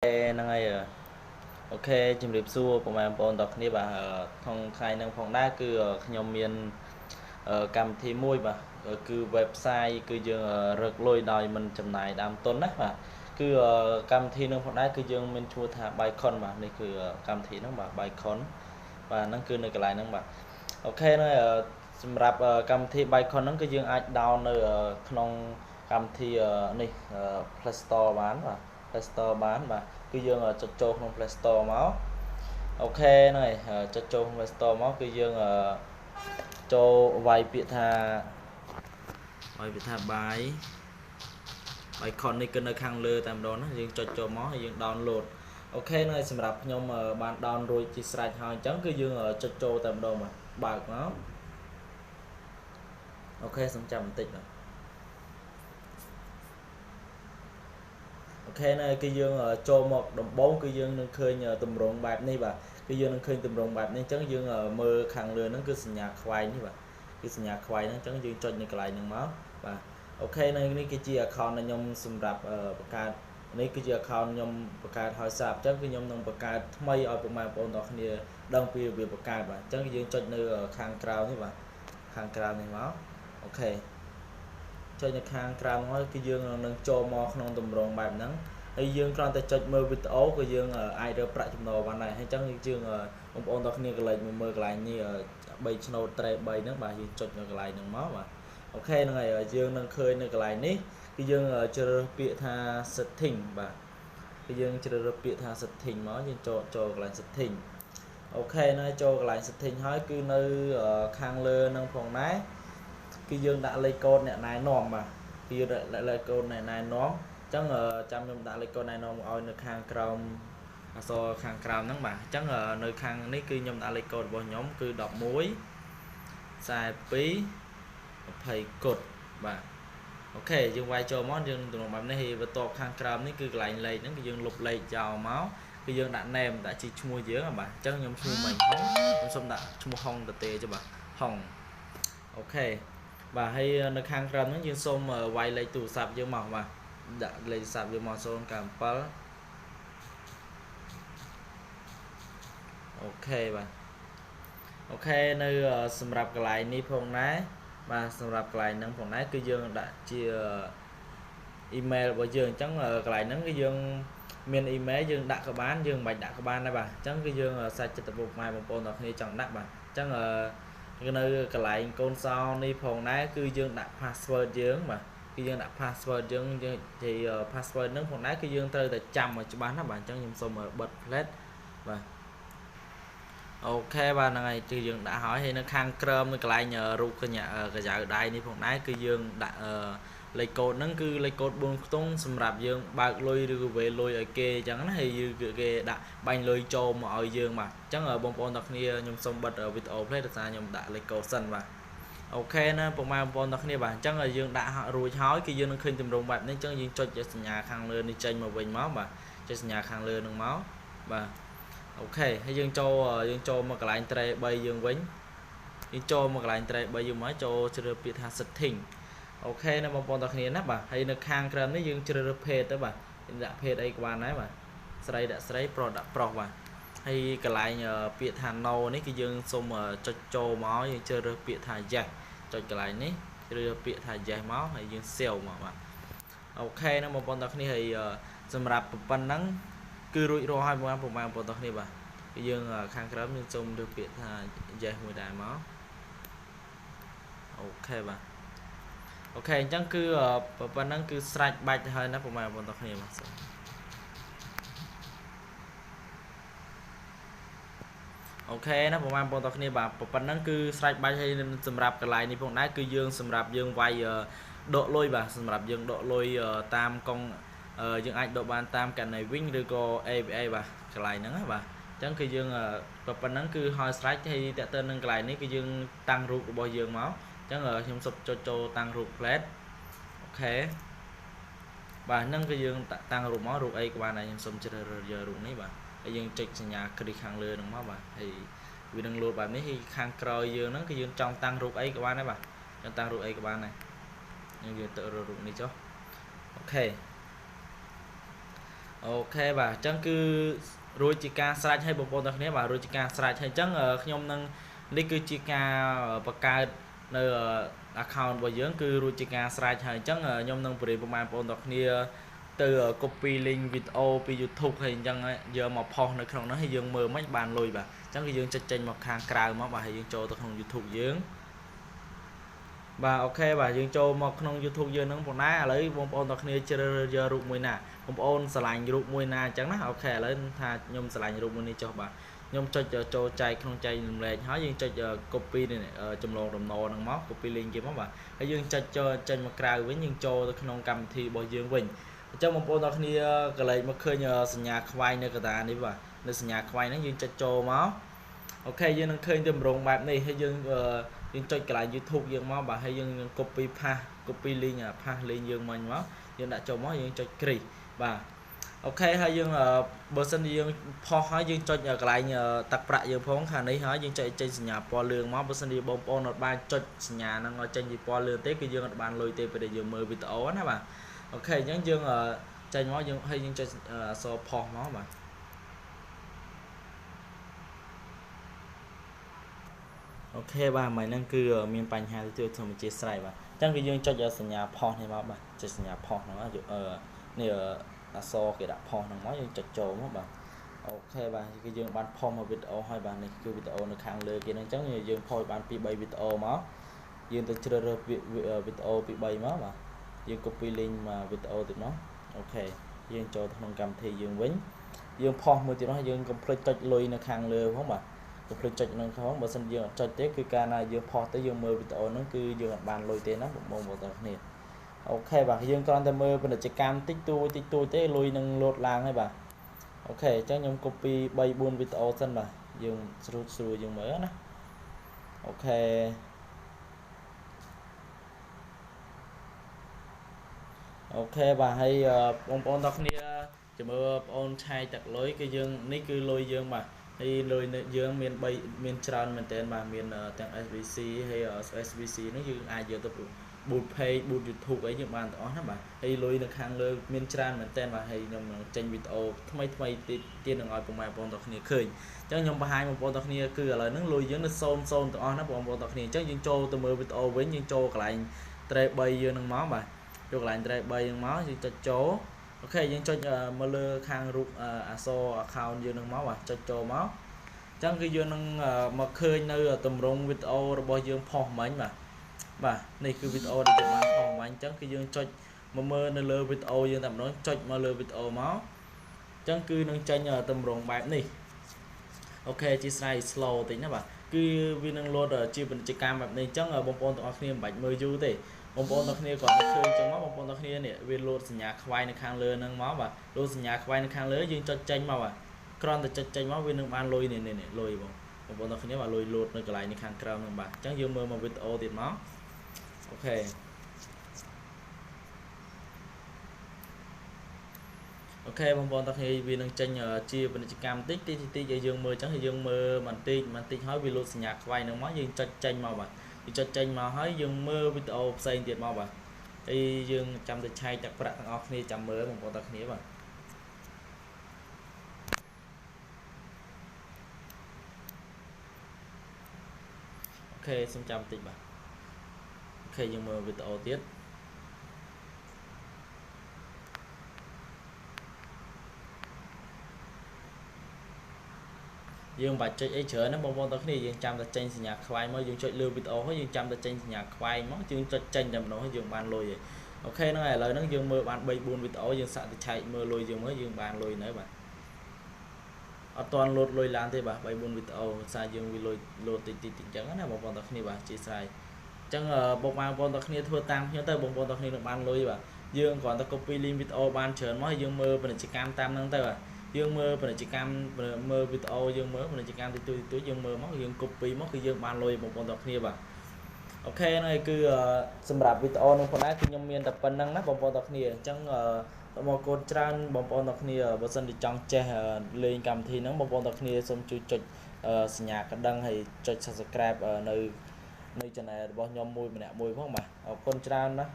ហ្នឹងហើយ OK ជំរាបសួរពុកម៉ែបងប្អូនទាំងគ្នាបាទក្នុងថ្ងៃហ្នឹងផងដែរគឺខ្ញុំមានកម្មវិធីមួយបាទគឺ website គឺយើងរកលុយដោយមិនចំណាយដើមទុនណាបាទគឺកម្មវិធីនឹងផងដែរគឺយើងមានឈ្មោះថា Bycon បាទនេះគឺកម្មវិធីហ្នឹងបាទ Bycon បាទហ្នឹងគឺនៅកន្លែងហ្នឹងបាទ OK ហ្នឹងសម្រាប់កម្មវិធី Bycon ហ្នឹងគឺយើងអាច down នៅក្នុងកម្មវិធីនេះ Play Store បានបាទ Play Store បានបាទគឺយើងចុចចូលក្នុង Play Store មក OK ហ្នឹងហើយចុចចូលក្នុង Play Store មកគឺយើងចូលវាយពាក្យថាវាយពាក្យថា buy Bycon នេះគឺនៅខាងលើតែម្ដងណាយើងចុចចូលមកហើយយើង download OK ហ្នឹងហើយសម្រាប់ខ្ញុំបាន down រួចជាស្រេចហើយអញ្ចឹងគឺយើងចុចចូលតែម្ដងបាទបើកមក OK សូមចាំបន្តិចបាទ OK ណាគឺយើងចូលមកដំបូងគឺយើងនឹងឃើញទម្រង់បែបនេះបាទគឺយើងនឹងឃើញទម្រង់បែបនេះអញ្ចឹងយើងមើលខាងលើហ្នឹងគឺសញ្ញាខ្វែងនេះបាទគឺសញ្ញាខ្វែងហ្នឹងអញ្ចឹងយើងចុចនៅកន្លែងហ្នឹងមកបាទ OK នៅនេះគឺជា account ដែលខ្ញុំសម្រាប់បង្កើតនេះគឺជា account ខ្ញុំបង្កើតហើយស្រាប់អញ្ចឹងគឺខ្ញុំនឹងបង្កើតថ្មីឲ្យពុកម៉ែបងប្អូនទាំងគ្នាដឹងពីរបៀបបង្កើតបាទអញ្ចឹងយើងចុចនៅខាងក្រៅនេះបាទខាងក្រៅនេះមក OK ចុចនៅខាងក្រៅមកគឺយើងនឹងចូលមកក្នុងទម្រង់បែបហ្នឹងហើយយើងគ្រាន់តែចុចមើលវីដេអូក៏យើងអាចរកប្រាក់ចំណូលបានដែរហើយអញ្ចឹងយើងបងប្អូនទាំងគ្នាកន្លែងមកមើលកន្លែងនេះ3ឆ្នូតត្រេ3ហ្នឹងបាទយើងចុចនៅកន្លែងហ្នឹងមកបាទ OK ហ្នឹងហើយយើងនឹងឃើញនៅកន្លែងនេះគឺយើងជ្រើសរើសពាក្យថា setting បាទគឺយើងជ្រើសរើសពាក្យថា setting មកយើងចូលចូលកន្លែង setting OK ហ្នឹងហើយចូលកន្លែង setting ហើយគឺនៅខាងលើនឹងផងដែរគឺយើងដាក់លេខកូដអ្នកណែនាំបាទគឺយើងដាក់លេខកូដអ្នកណែនាំអញ្ចឹងចាំខ្ញុំដាក់លេខកូដណែនាំឲ្យនៅខាងក្រោមអក្សរខាងក្រោមហ្នឹងបាទអញ្ចឹងនៅខាងនេះគឺខ្ញុំដាក់លេខកូដរបស់ខ្ញុំគឺ11 42 20កុដបាទ OK យើងវាយចូលមកយើងទំនងបែបនេះហើយបន្ទាប់ខាងក្រោមនេះគឺកន្លែងលេខហ្នឹងគឺយើងលុបលេខចោលមកគឺយើងដាក់ name ដាក់ជាឈ្មោះយើងបាទអញ្ចឹងខ្ញុំឈ្មោះមិញហុងខ្ញុំសូមដាក់ឈ្មោះហុងទៅទេចុះបាទហុង OK បាទហើយនៅខាងក្រោមហ្នឹងយើងសូមវាយលេខទូរស័ព្ទយើងមកបាទដាក់លេខទូរស័ព្ទយើងមក097 OK បាទ OK នៅសម្រាប់កន្លែងនេះផងដែរបាទសម្រាប់កន្លែងហ្នឹងផងដែរគឺយើងដាក់ជា email របស់យើងអញ្ចឹងកន្លែងហ្នឹងគឺយើងមាន email យើងដាក់ក៏បានយើងមិនបាច់ដាក់ក៏បានដែរបាទអញ្ចឹងគឺយើងសាច់ចិត្តពុកម៉ែបងប្អូនទាំងគ្នាចង់ដាក់បាទអញ្ចឹងនៅកន្លែងកូនសោនេះផងដែរគឺយើងដាក់ password យើងបាទគឺយើងដាក់ password យើងយើងនិយាយ password ហ្នឹងផងដែរគឺយើងត្រូវតែចាំឲ្យច្បាស់ណាបាទអញ្ចឹងខ្ញុំសូមបិទ plate បាទ OK បាទហ្នឹងហើយគឺយើងដាក់ហើយហើយនៅខាងក្រោមនៅកន្លែងរូបកញ្ញាកញ្ចៅដៃនេះផងដែរគឺយើងដាក់លេខកូដហ្នឹងគឺលេខកូដ4ខ្ទង់សម្រាប់យើងបើកលុយឬក៏វេលុយឲ្យគេអញ្ចឹងណាហើយគេដាក់បាញ់លុយចូលមកឲ្យយើងបាទអញ្ចឹងបងប្អូនទាំងគ្នាខ្ញុំសូមបិទវីដេអូផ្លេដោយសារខ្ញុំដាក់លេខកូដសិនបាទ OK ណាពុកម៉ែបងប្អូនទាំងគ្នាបាទអញ្ចឹងយើងដាក់រួចហើយគឺយើងនឹងឃើញទម្រង់បែបនេះអញ្ចឹងយើងចុចសញ្ញាខាងលើនេះចេញមកវិញមកបាទចុចសញ្ញាខាងលើនឹងមកបាទ OK ហើយយើងចូលមកកន្លែងត្រេ3យើងវិញយើងចូលមកកន្លែងត្រេ3យើងមកចូលជ្រើសពាក្យថា setting OK ណាបងប្អូនទាំងគ្នាណាបាទហើយនៅខាងក្រោមនេះយើងជ្រើសរើសភេទទៅបាទដាក់ភេទអីក៏បានដែរបាទស្រីដាក់ស្រីប្រុសដាក់ប្រុសបាទហើយកន្លែងពាក្យថា no នេះគឺយើងសូមចុចចូលមកយើងជ្រើសរើសពាក្យថា yes ចុចកន្លែងនេះជ្រើសរើសពាក្យថា yes មកហើយយើង save មកបាទ OK ណាបងប្អូនទាំងគ្នាហើយសម្រាប់ប៉ុណ្ណឹងគឺរួចរាល់ហើយបងប្អូនទាំងគ្នាបាទគឺយើងខាងក្រោមយើងសូមរើសពាក្យថា yes មួយដែរមក OK បាទ OK អញ្ចឹងគឺប៉ុណ្ណឹងគឺស្រេចបាច់ហើយណាបងប្អូនទាំងគ្នាបាទ OK ណាបងប្អូនទាំងគ្នាបាទប៉ុណ្ណឹងគឺស្រេចបាច់ហើយសម្រាប់កន្លែងនេះផងដែរគឺយើងសម្រាប់យើងវាយដកលុយបាទសម្រាប់យើងដកលុយតាមកុងយើងអាចដកបានតាមកណីវិញឬក៏ ABA បាទកន្លែងហ្នឹងណាបាទអញ្ចឹងគឺយើងប៉ុណ្ណឹងគឺហើយស្រេចហើយតើទៅនឹងកន្លែងនេះគឺយើងតាំងរូបរបស់យើងមកអញ្ចឹងខ្ញុំសូមចុចចូលតាំងរូប plate OK បាទហ្នឹងគឺយើងតាំងរូបមករូបអីក៏បានដែរខ្ញុំសូមជ្រើសរើសយករូបនេះបាទហើយយើងចុចសញ្ញាគ្រីសខាងលើហ្នឹងមកបាទហើយវានឹងលោតបែបនេះហើយខាងក្រោយយើងហ្នឹងគឺយើងចង់តាំងរូបអីក៏បានដែរបាទចង់តាំងរូបអីក៏បានដែរយើងទៅរូបនេះចុះ OK OK បាទអញ្ចឹងគឺរួចជាការស្រេចឲ្យបងប្អូនទាំងគ្នាបាទរួចជាការស្រេចហើយអញ្ចឹងខ្ញុំនឹងនេះគឺជាការបង្កើតនៅ account របស់យើងគឺរួចជាការស្រេចហើយអញ្ចឹងខ្ញុំនឹងបរិយាបងប្អូនទាំងគ្នាទៅ copy link វីដេអូពី YouTube ហើយអញ្ចឹងយកមកផុសនៅក្នុងនោះហើយយើងមើលមិនបានលុយបាទអញ្ចឹងគឺយើងចុចចេញមកខាងក្រៅមកបាទហើយយើងចូលទៅក្នុង YouTube យើងបាទ OK បាទយើងចូលមកក្នុង YouTube យើងហ្នឹងប៉ុណ្ណាឥឡូវបងប្អូនទាំងគ្នាជ្រើសរើសយករូបមួយណាបងប្អូនស្រឡាញ់រូបមួយណាអញ្ចឹងណា OK ឥឡូវថាខ្ញុំស្រឡាញ់រូបមួយនេះចុះបាទខ្ញុំចុចចូលចែកក្នុងចែករំលែកហើយយើងចុច copy នេះចម្លងដំណហ្នឹងមក copy link គេមកបាទហើយយើងចុចចូលចេញមកក្រៅវិញយើងចូលទៅក្នុងកម្មវិធីរបស់យើងវិញអញ្ចឹងបងប្អូនទាំងគ្នាកលែងមកឃើញសញ្ញាខ្វែងនៅកណ្ដាលនេះបាទនៅសញ្ញាខ្វែងហ្នឹងយើងចុចចូលមក OK យើងនឹងឃើញទម្រង់បែបនេះហើយយើងយើងចុចកន្លែង YouTube យើងមកបាទហើយយើងនឹង copy paste copy link អា paste link យើងមិញមកយើងដាក់ចូលមកយើងចុចគ្រីសបាទ OK ហើយយើងបើសិនជាយើងផុសហើយយើងចុចកន្លែងទឹកប្រាក់យើងផងខាងនេះហើយយើងចុចចេញសញ្ញាពណ៌លឿងមកបើសិនជាបងប្អូនអត់បានចុចសញ្ញាហ្នឹងឲ្យចេញជាពណ៌លឿងទេគឺយើងអត់បានលុយទេពេលដែលយើងមើលវីដេអូណាបាទ OK អញ្ចឹងយើងចេញមកយើងហើយយើងចុចអក្សរផុសមកបាទ OK បាទមិញហ្នឹងគឺមានបញ្ហាទៅសូមអធិស្ឋានបាទអញ្ចឹងគឺយើងចុចសញ្ញាផុសនេះមកបាទចុចសញ្ញាផុសហ្នឹងនេះអក្សរគេដាក់ផុសហ្នឹងមកយើងចុចចូលមកបាទ OK បាទគឺយើងបានផុសមកវីដេអូហើយបាទនេះគឺវីដេអូនៅខាងលើគេហ្នឹងអញ្ចឹងយើងផុសបាន2 3វីដេអូមកយើងទៅជ្រើសរើសវីដេអូ2 3មកបាទយើង copy link មកវីដេអូទៀតមក OK យើងចូលទៅក្នុងកម្មវិធីយើងវិញយើងផុសមួយទៀតមកយើងកុំភ្លេចចុចលុយនៅខាងលើផងបាទកុំភ្លេចចុចនឹងផងបើសិនយើងអត់ចុចទេគឺកាលណាយើងផុសទៅយើងមើលវីដេអូហ្នឹងគឺយើងអត់បានលុយទេណាបងប្អូនទាំងគ្នា OK បាទយើងគ្រាន់តែមើលពាណិជ្ជកម្មតិចតួចតិចតួចទេលុយនឹងលោតឡើងហើយបាទ OK អញ្ចឹងខ្ញុំ copy 3 4វីដេអូសិនបាទយើងស្រួលស្រួលយើងមើលណា OK OK បាទហើយបងប្អូនទាំងគ្នាជំរឿបងប្អូនឆែកទឹកលុយគឺយើងនេះគឺលុយយើងបាទហើយលុយយើងមាន3មានច្រើនមែនតើបាទមានទាំង SVC ហើយ SVC នេះយើងអាចយកទៅ boost page boost YouTube អីយើងបានទាំងអស់ណាបាទហើយលុយនៅខាងលើមានច្រើនមែនតើបាទហើយខ្ញុំនឹងចេញវីដេអូថ្មីថ្មីទៀតទៀតនឹងឲ្យពុកម៉ែបងប្អូនទាំងគ្នាឃើញអញ្ចឹងខ្ញុំបង្ហាញបងប្អូនទាំងគ្នាគឺឥឡូវហ្នឹងលុយយើងនៅ0 0ទាំងអស់ណាបងប្អូនទាំងគ្នាអញ្ចឹងយើងចូលទៅមើលវីដេអូវិញយើងចូលកន្លែង tray 3យើងនឹងមកបាទចូលកន្លែង tray 3ហ្នឹងមកយើងចុចចូល OK យើងចុចមកលើខាងរូបអក្សរ account យើងនឹងមកបាទចុចចូលមកអញ្ចឹងគឺយើងនឹងមកឃើញនៅទម្រង់វីដេអូរបស់យើងផុសមិញបាទបាទនេះគឺវីដេអូដែលយើងបានផុសមិញអញ្ចឹងគឺយើងចុចមកមើលនៅលើវីដេអូយើងតែម្ដងចុចមកលើវីដេអូមកអញ្ចឹងគឺនឹងចេញទម្រង់បែបនេះ OK ជាស្រ័យ slow តិចណាបាទគឺវានឹងលោតជាពាណិជ្ជកម្មបែបនេះអញ្ចឹងបងប្អូនទាំងអស់គ្នាមិនបាច់មើលយូរទេបងប្អូនទាំងគ្នាគាត់ឃើញអញ្ចឹងមកបងប្អូនទាំងគ្នានេះវាលោតសញ្ញាខ្វែងនៅខាងលើហ្នឹងមកបាទលោតសញ្ញាខ្វែងនៅខាងលើយើងចុចចេញមកបាទគ្រាន់តែចុចចេញមកវានឹងបានលុយនេះនេះលុយបងបងប្អូនទាំងគ្នាបាទលុយលោតនៅកន្លែងនេះខាងក្រោមហ្នឹងបាទអញ្ចឹងយើងមើលមកវីដេអូទៀតមក OK OK បងប្អូនទាំងគ្នាវានឹងចេញជាពាណិជ្ជកម្មតិចតិចតិចឲ្យយើងមើលអញ្ចឹងយើងមើលបន្តិចបន្តិចហើយវាលោតសញ្ញាខ្វែងហ្នឹងមកយើងចុចចេញមកបាទយើងចុចចេញមកហើយយើងមើលវីដេអូផ្សេងទៀតមកបាទហើយយើងចាំទៅឆែកទឹកប្រាក់ទាំងអស់គ្នាចាំមើលបងប្អូនទាំងគ្នាបាទ OK សូមចាំបន្តិចបាទ OK យើងមើលវីដេអូទៀតយើងមិនបាច់ចុចអីច្រើនណាបងប្អូនទាំងគ្នាយើងចាំតែចេញសញ្ញាខ្វែងមកយើងចុចលើវីដេអូហើយយើងចាំតែចេញសញ្ញាខ្វែងមកយើងចុចចេញតែម្ដងហើយយើងបានលុយហើយ OK ហ្នឹងហើយឥឡូវហ្នឹងយើងមើលបាន3 4វីដេអូយើងសាក់ទៅឆែកមើលលុយយើងមើលយើងបានលុយនៅបាទអត់ទាន់លោតលុយឡើងទេបាទ3 4វីដេអូសារយើងវាលុយលោតតិចតិចអញ្ចឹងណាបងប្អូនទាំងគ្នាបាទអធិស្ឋានអញ្ចឹងបងប្អូនទាំងគ្នាធ្វើតាមខ្ញុំទៅបងប្អូនទាំងគ្នានឹងបានលុយបាទយើងគ្រាន់តែ copy link វីដេអូបានច្រើនមកហើយយើងមើលពាណិជ្ជកម្មតាមហ្នឹងទៅបាទយើងមើលពាណិជ្ជកម្មមើលវីដេអូយើងមើលពាណិជ្ជកម្មតិចតួចតិចតួចយើងមើលមកយើង copy មកគឺយើងបានលុយបងប្អូនទាំងគ្នាបាទ OK ហ្នឹងហើយគឺសម្រាប់វីដេអូនេះផងដែរគឺខ្ញុំមានតែប៉ុណ្្នឹងណាបងប្អូនទាំងគ្នាអញ្ចឹងសូមអរគុណច្រើនបងប្អូនទាំងគ្នាបើសិនជាចង់ចេះលេងកម្មវិធីហ្នឹងបងប្អូនទាំងគ្នាសូមជួយចុចសញ្ញាកណ្ដឹងហើយចុច Subscribe នៅ channel របស់ខ្ញុំមួយម្នាក់មួយផងបាទអរគុណច្រើនណាស់